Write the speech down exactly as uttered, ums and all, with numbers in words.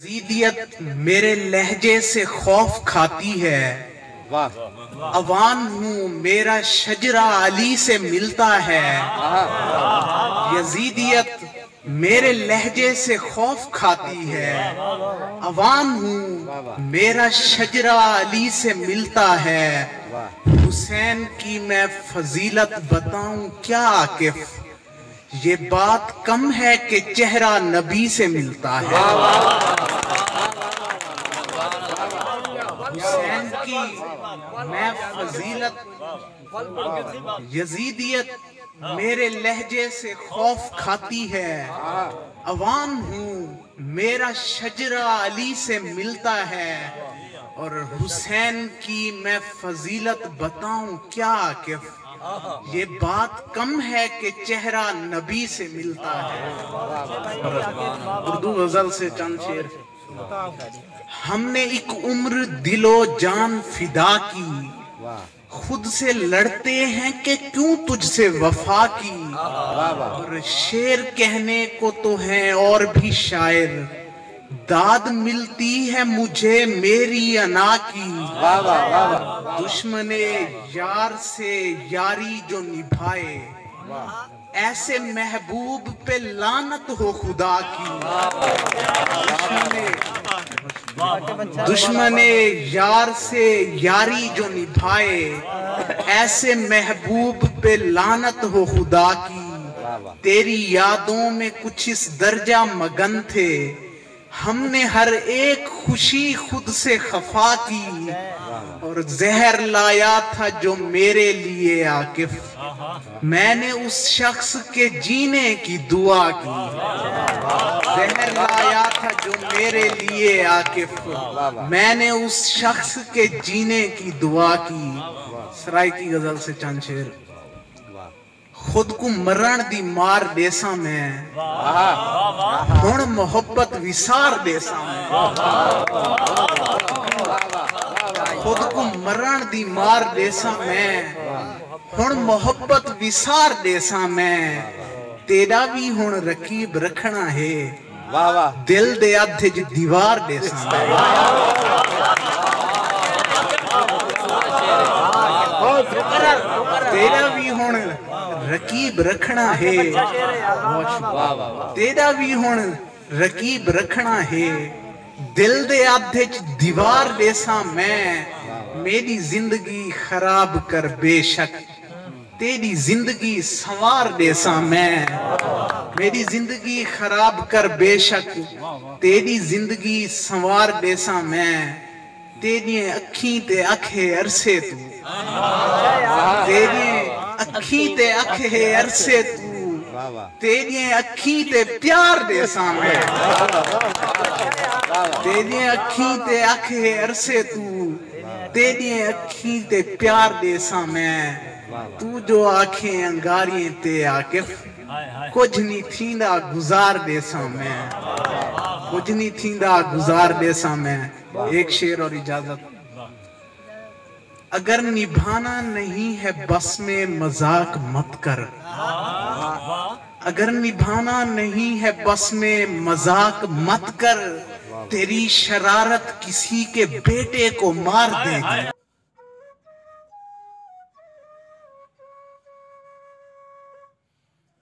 یزیدیت میرے لہجے سے خوف کھاتی ہے۔ واہ۔ عوان ہوں، میرا شجرہ علی سے ملتا ہے۔ آہا۔ یزیدیت میرے لہجے سے خوف کھاتی ہے۔ عوان ہوں، میرا شجرہ علی سے ملتا ہے۔ واہ۔ حسین کی میں فضیلت بتاؤں کیا عاکف، یہ بات کم ہے کہ چہرہ نبی سے ملتا ہے۔ حسین کی میں فضیلت، یزیدیت میرے لہجے سے خوف کھاتی ہے۔ عوان ہوں، میرا شجرہ علی سے ملتا ہے۔ اور حسین کی میں فضیلت بتاؤں کیا عاکف، یہ بات کم ہے کہ چہرہ نبی سے ملتا ہے۔ اردو غزل سے چند شعر۔ ہم نے ایک عمر دل و جان فدا کی، واہ۔ خود سے لڑتے ہیں کہ کیوں تجھ سے وفا کی۔ واہ واہ۔ اور شعر کہنے کو تو ہیں اور بھی شاعر، داد ملتی ہے مجھے میری انا کی۔ واہ واہ، واہ واہ۔ دشمن یار سے یاری جو نبھائے، ایسے محبوب پہ لعنت ہو خدا کی۔ دشمن، دشمن یار سے یاری جو نبھائے، ایسے محبوب پہ لعنت ہو خدا کی۔ تیری یادوں میں کچھ اس درجہ مگن تھے، ہم نے ہر ایک خوشی خود سے خفا کی، اور زہر لایا تھا جو میرے لیے عاکف، میں نے اس شخص کے جینے کی دعا کی۔ زہر لایا تھا جو میرے لیے عاقف، میں نے اس شخص کے جینے کی دعا کی۔ سرائیکی غزل سے چند شعر۔ خود کوں مرݨ دی مار ݙیساں میں، ہݨ محبت وسار ݙیساں میں۔ خود کوں مرݨ دی مار ݙیساں میں، ہݨ محبت وسار ݙیساں میں۔ تیݙا وی ہݨ رقیب رکھݨا ہے، واہ واہ۔ دل دے ادھ اچ دیوار ݙیساں میں۔ تیݙا وی ہݨ رقیب رکھݨا ہے، واہ واہ۔ تیݙا وی ہݨ رقیب رکھݨا ہے، دل دے ادھ اچ دیوار ݙیساں میں۔ میݙی زندگی خراب کر بے شک، تیݙی زندگی سنوار ݙیساں میں۔ میݙی زندگی خراب کر بے شک، تیݙی زندگی سنوار ݙیساں میں۔ تیݙیں اکھیں تے اکھ ہے عرصے توں، تیݙیں اکھیں تے اکھ ہے عرصے توں، تیݙیں اکھیں تے پیار ݙیساں میں۔ تیݙیں اکھیں تے اکھ ہے عرصے توں، تیݙیں اکھیں تے پیار ݙیساں میں۔ توں جو آکھیں انگاریں تے عاقف، کجھ نی تھیندا گزار ݙیساں میں، کجھ نی تھیندا گزار ݙیساں میں۔ ایک شعر اور اجازت۔ اگر نبھانا نہیں ہے بس میں مذاق مت کر، اگر نبھانا نہیں ہے بس میں مذاق مت کر، تیری شرارت کسی کے بیٹے کو مار دے گی۔